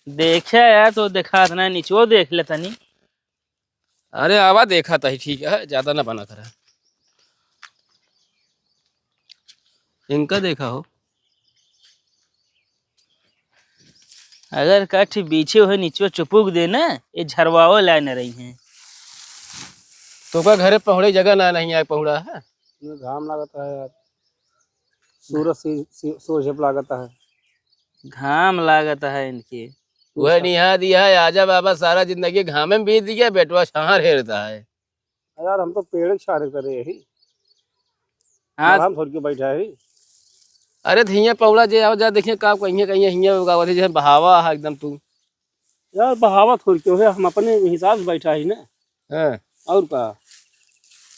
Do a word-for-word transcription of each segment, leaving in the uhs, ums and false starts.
देखे यार, तो देखात ना, निचवो देख ले तनी। अरे आवा, देखा तही ठीक है, ज्यादा ना बना करा। इनका देखा हो। अगर कठ बीछे हुए निचवा चुपुक दे ना, ये झरवाओ लाए न रही हैं। तोका घरे पहुड़े जगह ना नहीं आए पहुड़ा है। ये घाम लागत है यार, सूरज सी, सी, सूरज लागत है। घाम लागत है इनके। वह निहा दिया है, आजा बाबा, सारा जिंदगी घामे में बीत गया, बेटवा छाह हेरता है। अरे यार, हम तो पेड़ के छाह करे यही। हाँ। आराम थोड़ के बैठा है। अरे तो हियाँ पौड़ा जे आओ जा, देखिए का कहिए, कहिए हियाँ उगावत है, जैसे बहावा है एकदम तू। यार, बहावा थोड़ के है, हम अपने हिसाब से बैठा ही ना। हाँ। और का?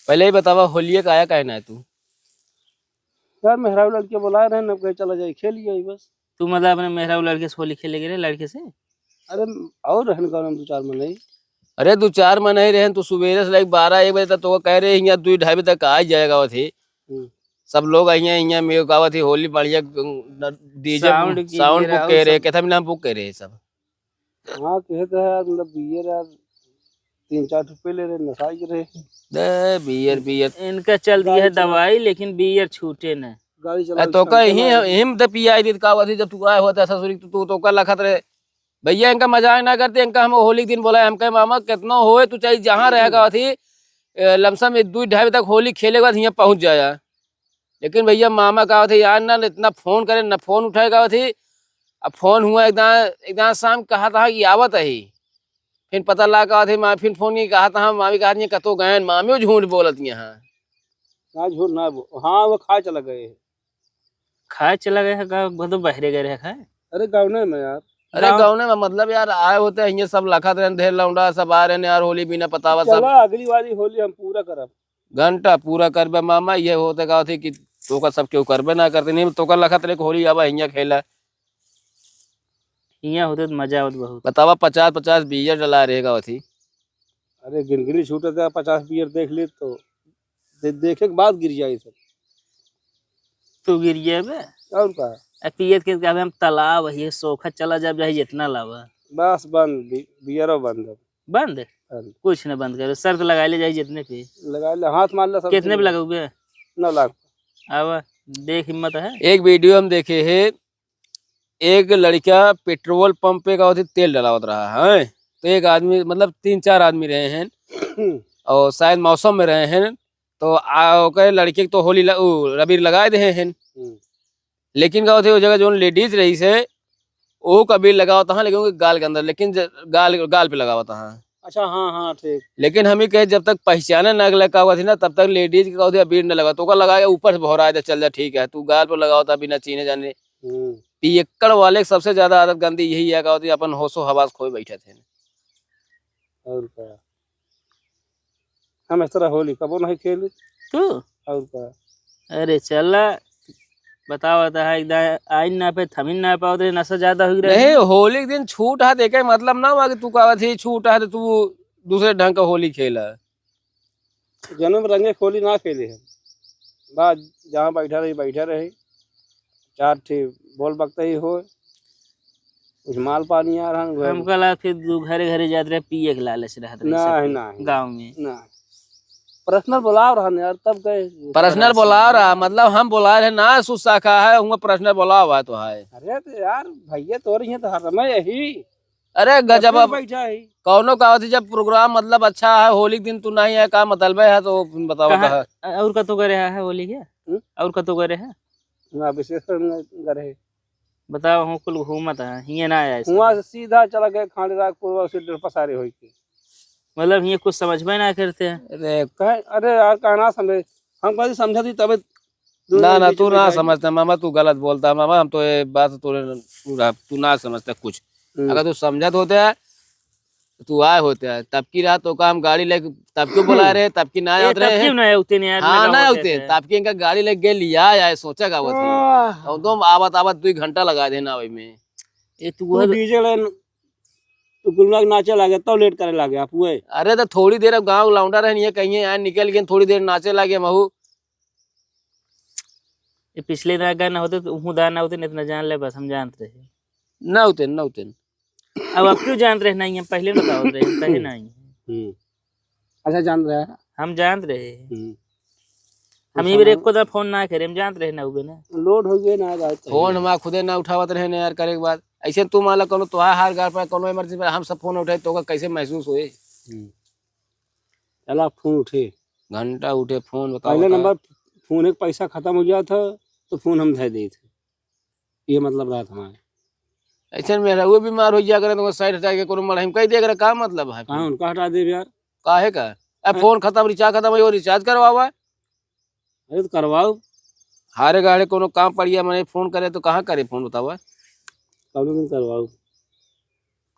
पहले ही बतावा, होलिये का आया काहे ना है तू? यार, मेहरारू लड़के बुलाए रहे, अब कहे चला जाए, खेल लिया ही बस। तू मतलब अपने मेहरारू लड़के से होली खेले गए रहे, लड़के से? अरे, और रहन का नाम दो चार मनई। अरे, दो चार मनई रहन, तू सुबेरे से लाइक बारह एक बजे तक तो कह रहे, यहाँ दो ढाई बजे तक आ ही जाएगा वो थी। हम्म। सब लोग यहाँ, यहाँ मेरे गाँव थी, होली बढ़िया, ग-, न-, डीजे sound की साउंड मेरा बुक और कह रहे, सब। कितना नाम बुक कह रहे सब। हाँ, कहे तो है यार, मतलब, बियर यार, तीन चार ठो पी ले रहे, नशा ही रहे। दे, बियर, बियर। इनका चल दिया है गाड़ी चला दवाई, लेकिन बियर छूटे न। गाड़ी चला अरे, तो का इही, इही में तो पियाई देत का वथी, जब तू आए होता ससुरी, तू, तू तो का लखत रहे। भैया, इनका मजाक ना करते, इनका हम होली के दिन बोला है, हम कहे, "मामा, कितनो होए, तू चाहे जहाँ रहेगा वथी, ए, लमसम एक, दो, ढाई बजे तक होली खेले के बाद हियाँ पहुँच जाया।" लेकिन भैया, मामा का होते यार ना, इतना फोन करे, ना फोन उठाए का होते। अब फोन हुआ, एकदम, एकदम शाम कहा था कि आवत ही। फिर पता लगा का होते, माँ फिर फोन की कहा था, मामी कहा थी, "कतो गए?" मामी वो झूठ बोलत यहाँ। ना, झूठ ना बो-, हाँ, वो खाए चला गए। खाए चला गए है का? वो तो बहरे गए रहे खाए। अरे, गाँव नहीं में यार। अरे, गाँव गाँव नहीं में, मतलब यार, आए होते हैं, ये सब लखत रहे, ढेर लौंडा सब आ रहे हैं यार, होली बिना पतावा सब। चला, अगली वाली होली हम पूरा करब। घंटा पूरा करबे मामा, ये होते का होते कि तोका सब केहू करबे ना करते, नहीं तोका लखत रहे कि होली आवा हियाँ खेला। हियाँ होते तो मजा आवत बहुत। बतावा, पचास पचास बियर डला रहेगा होती। अरे गिनगिनी छूटत है, पचास बियर देख ले तो दे-, देखे के बाद गिर जाए सब। तू गिर जाबे। और का? आ पियत के कहबे हम तालाब है, सोखा चला जाब, चाहे जितना लावा। बस बंद, बि-, बियरो बंद अब। बंद? बंद। कुछ न बंद करे, शर्त लगा ले जाए जितने पे। लगा ले, हाथ मार ले सब कितने पे चले। लगाओगे? नौ लाख। अब देख हिम्मत है। एक वीडियो हम देखे है, एक लड़का पेट्रोल पंप पे का होती तेल डलावत रहा है, तो एक आदमी, मतलब तीन चार आदमी रहे हैं और शायद मौसम में रहे हैं, तो आ, ओकरे लड़के के तो होली ल-, उ, अबीर लगाए दे हैं। हम्म। लेकिन का होते वो जगह जो लेडीज रही से, वो का अबीर लगावत हाँ, लेकिन उनके गाल के अंदर, लेकिन ज-, गाल, गाल पे लगावत हाँ। अच्छा, हाँ, हाँ, ठीक। लेकिन हम ही कहे जब तक पहचाने ना लगा हुआ थी ना, तब तक लेडीज के का होते अबीर न लगा, तो ओका लगा के ऊपर से भौरा दे, "चल जा, ठीक है, तू गाल पे लगावत बिना चीने जाने।" हम्म। पियक्कड़ वाले के सबसे ज्यादा आदत गंदी यही है, का होती अपन होशो हवास खोए बैठे थे। और का? हम इस तरह होली कबो नहीं खेली। तू? और का? अरे चला, बतावा तो है, एकदम आइन ना पे, थमिन ना पाओ, तो नशा ज्यादा हो रहा है। नहीं, होली के दिन छूट है, देखे मतलब ना हुआ कि तू कहत ही छूट है तो तू दूसरे ढंग का होली खेला। जन्म रंगे होली ना खेले हम, बस जहाँ बैठा रही, बैठा रही, चार ठे बोल बकते ही हो, कुछ माल पानी आ रहा है, हमका लगा फिर दू घरे घरे जात रहे, पिए के लालच रहत रहे नहीं, सबके नहीं। गाँव में। नहीं। पर्सनल बुलाव रहा न यार, तब गए। पर्सनल बुलाव रहा, मतलब हम बुलाए रहे ना, सुसाखा है, हुआ पर्सनल बुलाव है तो है। अरे तो यार, भैया तोर यहाँ तो हर समय यही। अरे गजब, अब बैठा है। कौनो का होती, जब प्रोग्राम मतलब अच्छा है, होली के दिन तू नहीं है, का मतलब है, तो बताओ कहाँ, का है? अ-, और कतो करे है होली के? हम्म? और कतो करे है? ना, विशेष कर ना करे है। बताओ, हम कुल घूमत है, हिये ना आया है हुआं सब। से सीधा चला गए खांडीराजपुर, वहाँ से डेढ़ पसारे होई के। मतलब, हिये कुछ समझ में ना करते हैं। अरे, कहे, अरे यार, का ना समझे? हम कभी समझा थी तबे ना, ना, तू ना समझता मामा, तू गलत बोलता मामा, हम तो ये बात तूने पूरा, तू ना समझता कुछ। हम्म। अगर तू समझत होते है, तू आए होते है, तब की रात तो का हम गाड़ी लेके, तब क्यों बुला रहे, तब की ना ए, आते तब रहे। क्यों ना आते हैं यार, हाँ, ना आते हैं। तब की इनका गाड़ी लेके गए, लिया आए, सोचा का बात है। आह। तो तुम आवत, आवत दो घंटा लगा देना वही में। ए, तू तू वो डीजे ले, तू कुल मिला के नाचे लागे, तो लेट करे लागे आप हुए। अरे, तो थोड़ी देर अब गाँव लौंडा रहनी है, कहीं यहाँ निकल गए, थोड़ी देर नाचे लागे महू। ये पिछले ना गाना होते तो उहू दाना होते, नहीं इतना जान ले, बस हम जानते रहे। ना होते, ना होते। अब आप क्यों जानत रहे नहीं, हम पहिले बतावत रहे, हम पहिले नहीं। हम्म। अच्छा, जानत रहे। हम जानत रहे। हम्म। हम तो ये बेर सामान एको दा फोन ना करे, हम जानत रहे ना उबे ना। लोड हो गए ना, आज फोन हमार खुदे ना उठावत रहे ना यार, करे के बाद। ऐसे तू मान ला कोनो तोहार हार गार पर कोनो इमरजेंसी पर हम सब फोन उठाए तो ओकर कैसे महसूस होए? हम्म। चला फोन उठे। घंटा उठे फोन बताओ पहले तो। नंबर फोन एक पैसा खत्म हो गया था तो फोन हम धर देत। ये मतलब रहत हमारे। ऐसे में रहुए बीमार हो गया करे तो साइड हटा के कोनो मरहम कह दिया करे, का मतलब है? कहाँ उनका हटा दे यार? काहे का? अब हाँ। फोन खत्म, रिचार्ज खत्म, वो रिचार्ज करवावा। अरे तो करवाओ। हारे गाड़े कोनो काम पड़िया मने फोन करे तो कहाँ करे फोन बतावा? कौनो दिन करवाओ।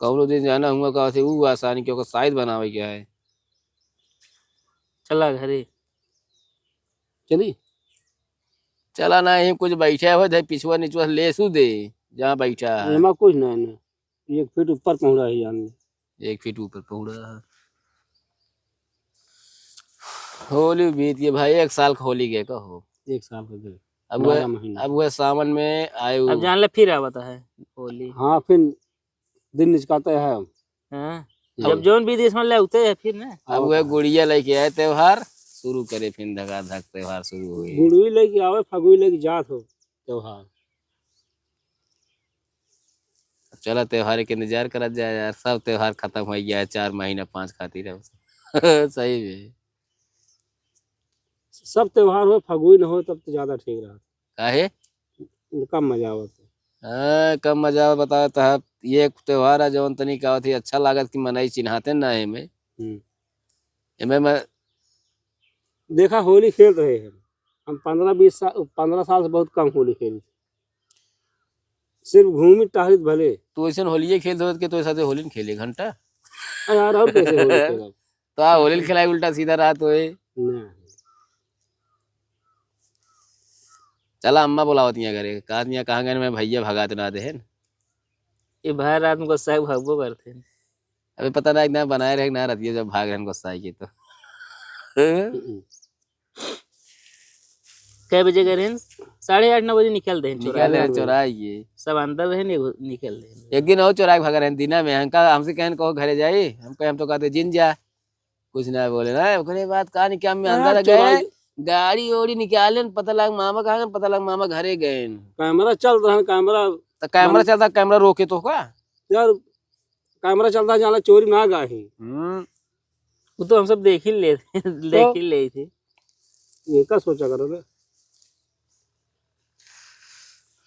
कौनो दिन जाना हुआ का से ऊ आसानी के ओकर साइज बनावे के है। चला घरे। चली? चला ना, यहीं कुछ बैठे हो, धर पिछुआ निचुआ लेसू दे, जहाँ बैठा है। एमा कुछ ना, ना। एक फीट ऊपर पहुँचा है यानी। एक फीट ऊपर पहुँचा है। होली बीत गए भाई, एक साल का होली गए का हो। एक साल का गए। अब बारह वह, महीना। अब वह सावन में आए अब हो। जान ले फिर आवत है होली। हाँ, फिर दिन निचकाते हैं हम। हाँ। हम्म। जब जौन विदेश में ले उते है फिर ना। अब वह गुड़िया लेके आए त्योहार शुरू करे, फिर धका धक त्योहार शुरू हुई। गुड़वी लेके आवे, फगुई लेके जात हो त्योहार। चला त्योहार के इंतजार करत जाए यार, सब त्योहार खत्म हो गया है चार महीना पाँच खातिर अब। सही में। सब त्योहार हो, फगुई न हो तब तो ज्यादा ठीक रहा। काहे? कम मजा आवत है। हाँ, कम मजा आवत, बताओ तो है, ये एक त्योहार है जौन तनी का होत है, अच्छा लागत कि मनई चिन्हाते ना है एमे। हम्म। एमे मैं देखा, होली खेल रहे हैं हम, पन्द्रह बीस साल, पन्द्रह साल से बहुत कम होली खेली। सिर्फ घूमी टहलित भले। तू ऐसन होलिये खेल दो के तोरे साथे होली न खेले घंटा। अरे यार, और कैसे होली खेलब? तो आ होली न खेलाई, उल्टा सीधा रात होए। ना। चला अम्मा बुलावत हियाँ घरे, कहत हियाँ कहाँ गए मैं भैया भगात ना देहेन। ये भाई रात में गुस्सा भगबो करते हैं। अबे पता ना, एक ना बनाए रहे ना रतिया जब भाग रहे गुस्सा के तो। हम्म। कै बजे गए रहन? साढ़े आठ नौ बजे निकल दे, निकल चोराए रहे, चोराए ये। सब अंदर रहे, निकल दे। एक दिन और चोराए भाग रहे दिना में, हमका, हमसे कहन कहो घरे जाई, हम कहे हम तो कहते जिन जा, कुछ ना बोले ना। ओकरे बाद का नहीं क्या में हाँ, अंदर गए, गाड़ी ओड़ी निकाले, पता लग मामा कहाँ गए, पता लग मामा घरे गए। कैमरा चल रहा है, कैमरा तो कैमरा बंद। चलता, कैमरा रोके तो का? यार, कैमरा चलता, जाला चोरी ना गाही। हम्म। वो तो हम सब देख ही ले, देख तो ही ले थे। ये का सोचा करो ना?